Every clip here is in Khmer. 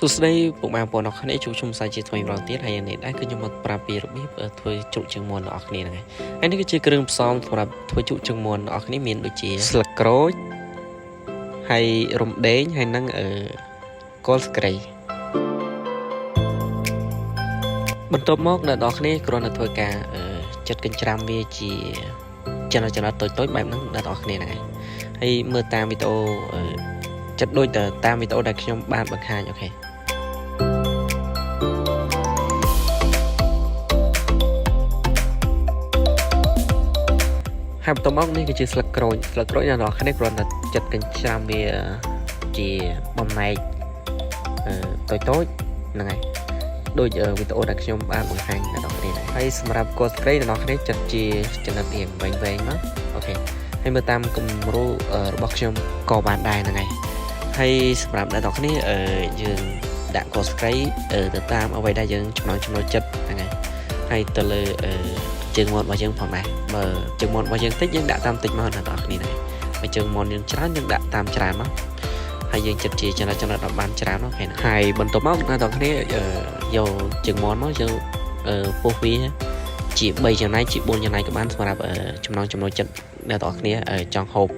សួស្តីពុកម៉ែបងប្អូនអរគ្នាជួបជុំសាជាថ្មីម្ដងទៀតហើយនេះដែរគឺខ្ញុំមកប្រាប់ពីរបៀបធ្វើជ្រូកជើងមាន់របស់គ្នាហ្នឹងហើយហើយនេះគឺជាគ្រឿងផ្សំសម្រាប់ធ្វើជ្រូកជើងមាន់របស់គ្នាមានដូចជាស្លឹកក្រូចហើយរំដេងហើយនឹងអឺគល់ស្ក្រៃបន្ទាប់មកអ្នកនរគ្នាគ្រាន់តែធ្វើការចិតកញ្ច្រាំវាជាចំណិតចំណិតតូចៗបែបហ្នឹងអ្នកនរគ្នាហ្នឹងហើយហើយមើលតាមវីដេអូចិត្តដូចតែតាមវីដេអូដែលខ្ញុំបានបង្ហាញ OK ហើយបន្ទាប់មកនេះគឺជាស្លឹកក្រូចស្លឹកក្រូចអ្នកនរគ្នាគ្រាន់តែចិតកញ្ច្រាំវាជាបំណែកតូចតូចហ្នឹងហើយដូចវីដេអូដែលខ្ញុំបានបង្ហាញអ្នកនរគ្នាដែរហើយសម្រាប់គល់ស្ក្រៃអ្នកនរគ្នាចិតជាចំណិតរៀងវែងវែងមក OK ហើយមើលតាមគំរូរបស់ខ្ញុំក៏បានដែរហ្នឹងហើយហើយសម្រាប់អ្នកនរគ្នាយើងដាក់គល់ស្ក្រៃទៅតាមអ្វីដែលយើងចំណង់ចំណូលចិត្តហ្នឹងហើយហើយទៅលើជើងមាន់របស់យើងផងដែរបើជើងមាន់របស់យើងតិចយើងដាក់តាមតិចមកអ្នកនរគ្នាដែរបើជើងមាន់យើងច្រើនយើងដាក់តាមច្រើនមកហើយយើងចិត្តជាចំណិតចំណិតដល់បានច្រើនមកហើយបន្ទាប់មកអ្នកនរគ្នាយកជើងមាន់មកយកពុះវាជា3ចំណែកជា4ចំណែកក៏បានសម្រាប់ចំណង់ចំណូលចិត្តអ្នកនរគ្នាចង់ហូប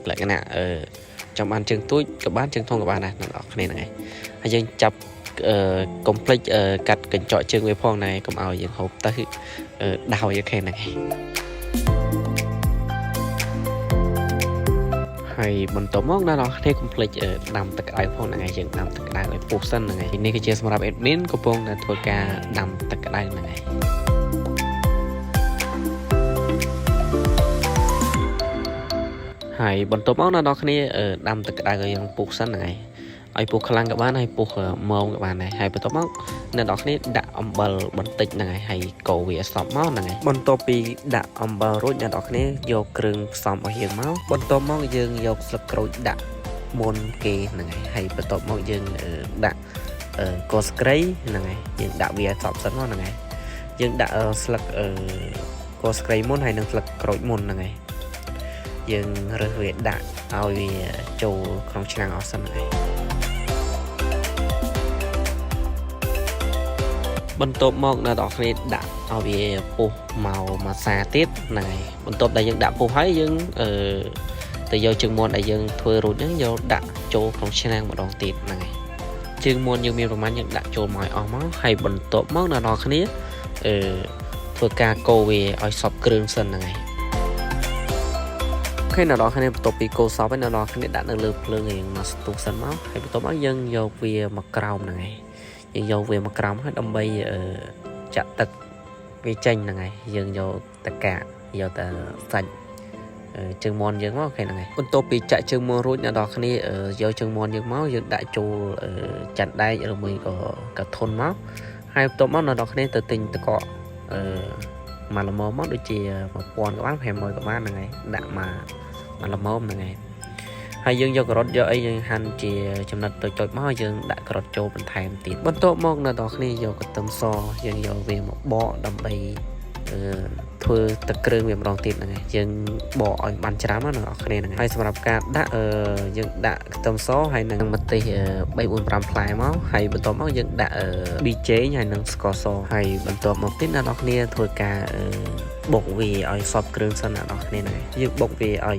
លក្ខណៈចង់បានជើងទូចក៏បានជើងធំក៏បានដែរអ្នកនរគ្នាហ្នឹងហើយហើយយើងចាប់កុំភ្លេចកាត់កញ្ចក់ជើងវាផងដែរកុំឲ្យយើងហូបទៅដោយ OK ហ្នឹងហើយហើយបន្ទាប់មកអ្នកនរគ្នាកុំភ្លេចដាំទឹកក្តៅផងហ្នឹងហើយយើងដាំទឹកក្តៅឲ្យពុះសិនហ្នឹងហើយនេះគឺជាសម្រាប់ admin កំពុងតែធ្វើការដាំទឹកក្តៅហ្នឹងហើយហើយបន្ទាប់មកអ្នកនរគ្នាដាំទឹកក្តៅឲ្យយើងពុះសិនហ្នឹងហើយឲ្យពុះខ្លាំងក៏បានហើយពុះម៉ងក៏បានដែរហើយបន្ទាប់មកអ្នកនរគ្នាដាក់អំបិលបន្តិចហ្នឹងហើយហើយកូរវាសព្វមកហ្នឹងហើយបន្ទាប់ពីដាក់អំបិលរួចអ្នកនរគ្នាយកគ្រឿងផ្សំរបស់យើងមកបន្ទាប់មកយើងយកស្លឹកក្រូចដាក់មុនគេហ្នឹងហើយហើយបន្ទាប់មកយើងដាក់គល់ស្ក្រៃហ្នឹងហើយយើងដាក់វាសព្វសិនមកហ្នឹងហើយយើងដាក់ស្លឹកគល់ស្ក្រៃមុនហើយនិងស្លឹកក្រូចមុនហ្នឹងហើយយើងរើសវាដាក់ឲ្យវាចូលក្នុងឆ្នាំងអស់សិនហ្នឹងហើយបន្ទាប់មកអ្នកនរគ្នាដាក់ឲ្យវាពុះមកមួយសាទៀតហ្នឹងហើយបន្ទាប់ដែលយើងដាក់ពុះហើយយើងអឺទៅយកជើងមាន់ដែលយើងធ្វើរួចហ្នឹងយកដាក់ចូលក្នុងឆ្នាំងម្ដងទៀតហ្នឹងហើយជើងមាន់យើងមានប្រហែលយើងដាក់ចូលមកឲ្យអស់មកហើយបន្ទាប់មកអ្នកនរគ្នាអឺធ្វើការកូរវាឲ្យសព្វគ្រឿងសិនហ្នឹងហើយ OK អ្នកនរគ្នាបន្ទាប់ពីកូរសព្វហើយអ្នកនរគ្នាដាក់នៅលើភ្លើងរៀងមកស្ទុះសិនមកហើយបន្ទាប់មកយើងយកវាមកក្រោមហ្នឹងហើយយើងយកវាមកក្រោមហើយដើម្បីចាក់ទឹកវាចេញហ្នឹងហើយយើងយកតកាយកតែសាច់ជើងមាន់យើងមក OK ហ្នឹងហើយបន្ទាប់ពីចាក់ជើងមាន់រួចអ្នកនរគ្នាយកជើងមាន់យើងមកយើងដាក់ចូលចាន់ដែកឬមួយក៏កធុនមកហើយបន្ទាប់មកអ្នកនរគ្នាទៅទិញតកកអឺមកល្មមមកដូចជា1000ក៏បាន500ក៏បានហ្នឹងហើយដាក់មកមកល្មមហ្នឹងហើយហើយយើងយកការ៉ុតយកអីយើងហាន់ជាចំណិតតូចៗមកយើងដាក់ការ៉ុតចូលបន្ថែមទៀតបន្ទាប់មកអ្នកនរគ្នាយកកន្ទឹមសយើងយកវាមកបកដើម្បីធ្វើទឹកគ្រឿងវាម្ដងទៀតហ្នឹងហើយយើងបកឲ្យបានច្រើនណាអ្នកនរគ្នាហ្នឹងហើយសម្រាប់ការដាក់យើងដាក់ខ្ទឹមសហើយនឹងម្ទេស3 4 5ផ្លែមកហើយបន្ទាប់មកយើងដាក់ប៊ីចេងហើយនឹងស្ករសហើយបន្ទាប់មកទៀតអ្នកនរគ្នាធ្វើការបុកវាឲ្យសព្វគ្រឿងសិនអ្នកនរគ្នាហ្នឹងហើយយើងបុកវាឲ្យ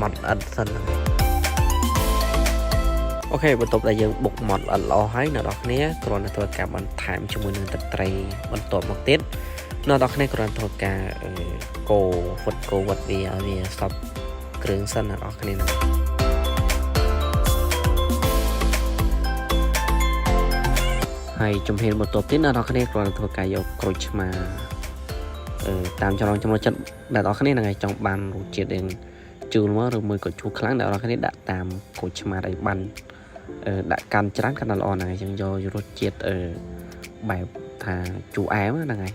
ម៉ត់ល្អិតសិនហ្នឹង OK បន្ទាប់ដែលយើងបុកម៉ត់ល្អិតល្អហើយអ្នកនរគ្នាគ្រាន់តែធ្វើការបន្ថែមជាមួយនឹងទឹកត្រីបន្ទាប់មកទៀតអ្នកនរគ្នាគ្រាន់តែធ្វើការកូរវត្តកូរវត្តវាឲ្យវាសព្វគ្រឿងសិនអ្នកនរគ្នាហ្នឹងហើយជំហានបន្ទាប់ទៀតអ្នកនរគ្នាគ្រាន់តែធ្វើការយកក្រូចឆ្មាតាមចំណងចំណូលចិត្តអ្នកនរគ្នាហ្នឹងហើយចង់បានរសជាតិរៀងជូរមកឬមួយក៏ជូរខ្លាំងអ្នកនរគ្នាដាក់តាមក្រូចឆ្មាដែលបានដាក់កាន់ច្រើនកាន់តែល្អហ្នឹងហើយយើងយករសជាតិបែបថាជូរអែមហ្នឹងហើយ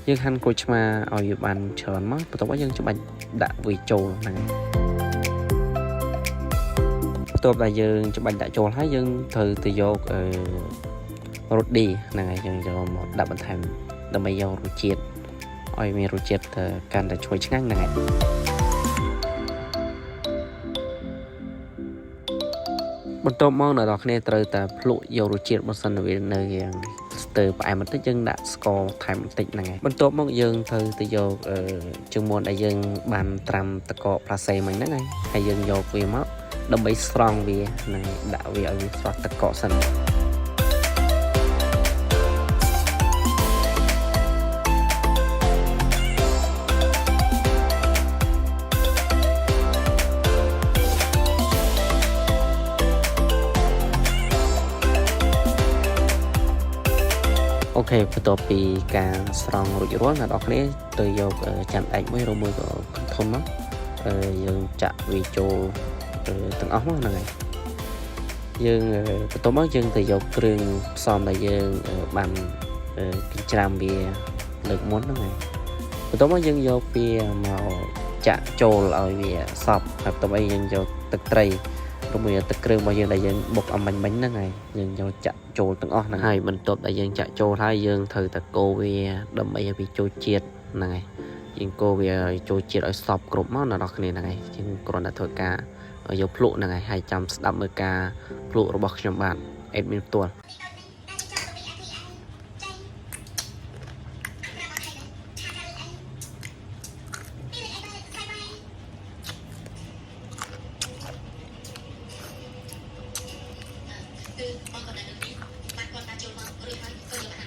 យើងហាន់ក្រូចឆ្មាឲ្យវាបានច្រើនមកបន្ទាប់មកយើងច្បាច់ដាក់វាចូលហ្នឹងហើយបន្ទាប់ដែលយើងច្បាច់ដាក់ចូលហើយយើងត្រូវទៅយករ៉ូឌីហ្នឹងហើយយើងយកមកដាក់បន្ថែមដើម្បីយករសជាតិឲ្យមានរសជាតិកាន់តែឈ្ងុយឆ្ងាញ់ហ្នឹងហើយ បន្ទាប់មកអ្នកនរគ្នាត្រូវតែភ្លក់យករសជាតិបើសិនវានៅយ៉ាងស្ទើរផ្អែមបន្តិចយើងដាក់ស្ករថែមបន្តិចហ្នឹងហើយបន្ទាប់មកយើងត្រូវទៅយកអឺជើងមាន់ដែលយើងបានត្រាំទឹកកកផ្លាសេមិញហ្នឹងហើយហើយយើងយកវាមកដើម្បីស្រង់វាហ្នឹងហើយដាក់វាឲ្យវាស្រស់ទឹកកកសិន។ OK បន្ទាប់ពីការស្រង់រួចរាល់អ្នកនរគ្នាទៅយកចានដែកមួយឬមួយក៏កន្ធុនមកយើងចាក់វាចូលទាំងអស់មកហ្នឹងហើយយើងបន្ទាប់មកយើងទៅយកគ្រឿងផ្សំដែលយើងបានចិញ្ច្រាំវាលើកមុនហ្នឹងហើយបន្ទាប់មកយើងយកវាមកចាក់ចូលឲ្យវាសព្វហើយបន្ទាប់មកយើងយកទឹកត្រីឬមួយទឹកគ្រឿងរបស់យើងដែលយើងបុកអម្បាញ់មិញហ្នឹងហើយយើងយកចាក់ចូលទាំងអស់ហ្នឹងហើយបន្ទាប់ដែលយើងចាក់ចូលហើយយើងត្រូវតែកូរវាដើម្បីឲ្យវាចូលជាតិហ្នឹងហើយយើងកូរវាឲ្យចូលជាតិឲ្យសព្វគ្រប់មកអ្នកនរគ្នាហ្នឹងហើយយើងគ្រាន់តែធ្វើការយកភ្លក់ហ្នឹងហើយហើយចាំស្ដាប់មើលការភ្លក់របស់ខ្ញុំបាទ admin ផ្ទាល់។ គឺបងគាត់នៅនេះបានគាត់បានចូលមករួចហើយក៏យកអាហារ